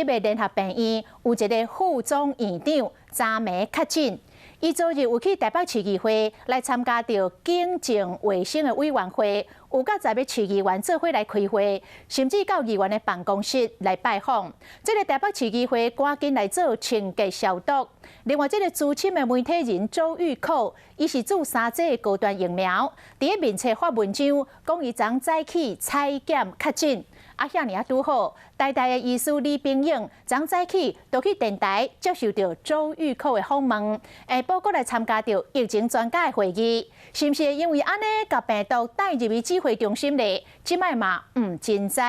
立的聯合病院有一个副總院長，昨暝確診。伊昨日有去台北市議會來參加著警政衛生的委員會，有佮在的市議員做伙來開會，甚至到議員的辦公室來拜訪。這个台北市議會趕緊來做清潔消毒。另外，這个資深的媒體人周玉蔻，伊是注三劑高端疫苗，佇咧面冊發文章，講伊昨早起採檢確診。啊，遐爾仔拄好，台大的醫師李炳勇，昨早起就去電台接受著周玉蔻的訪問，下晡閣來參加著疫情專家的會議，是毋是因為按呢共病毒帶入去指揮中心咧？這擺嘛毋真知。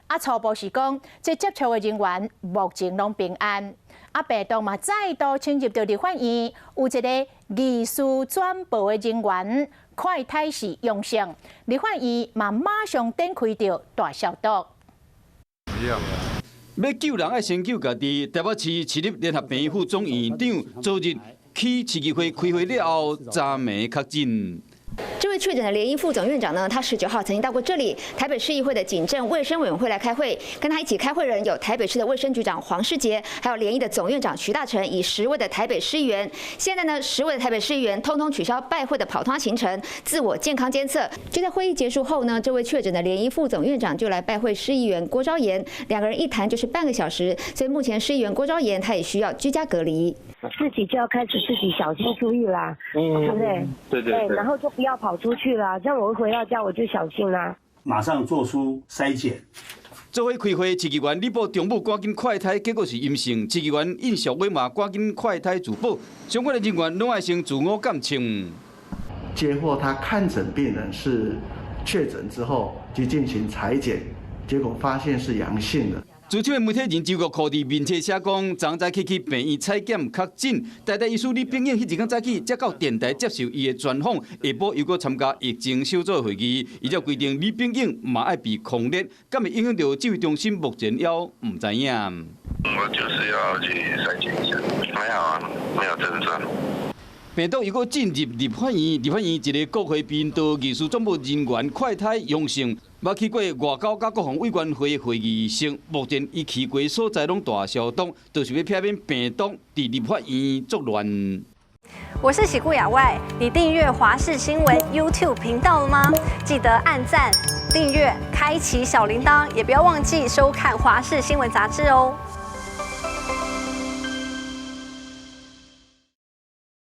啊，初步是講，這接觸的人員目前攏平安。啊，病毒嘛再度侵入著立法院，有一个議事轉播的人員快篩是陽性，立法院嘛馬上展開著大消毒。欲救人愛先救家己。台北市市立聯合病院副總院長昨日去市議會開會了後，昨暝確診。這位確診的聯醫副總院長呢，他19號曾經到過這裡台北市議會的警政衛生委員會來開會，跟他一起開會人有台北市的衛生局長黃世傑，還有聯醫的總院長徐大成，以10位的台北市議員。現在呢，10位的台北市議員通通取消拜會的跑攤行程，自我健康監測。就在會議結束後呢，這位確診的聯醫副總院長就來拜會市議員郭昭巖，兩個人一談就是半個小時。所以目前市議員郭昭巖他也需要居家隔離。自己就要開始自己小心注意啦，對不對？對對對。然後就不要跑出去啦，這樣我會回到家我就小心啦。馬上做出篩檢。做伙開會，市議員李寶中午趕緊快篩，結果是陰性。市議員尹淑偉嘛趕緊快篩自保，相關的人員攏愛先自我檢測。接獲他看診病人是確診之後，即進行採檢，結果發現是陽性的。資深的媒體人周玉蔻佇面冊寫講，昨早起去病院採檢確診，台大醫師李炳勇彼一工早起才到電台接受伊的專訪，下晡又閣參加疫情小組會議，依照規定李炳勇嘛愛被匡列，敢會影響著指揮中心目前猶毋知影。我就是要去篩檢一下，沒有啊，沒有症狀。病毒又閣進入立法院，立法院一个國會頻道技術總部人員快篩陽性，捌去過外交佮國防委員會會議室，目前伊去過所在攏大消毒，就是欲避免病毒佇立法院作亂。我是喜顧亞外，你訂閱華視新聞 YouTube 頻道了嗎？記得按讚、訂閱、開啟小鈴鐺，也不要忘記收看華視新聞雜誌哦。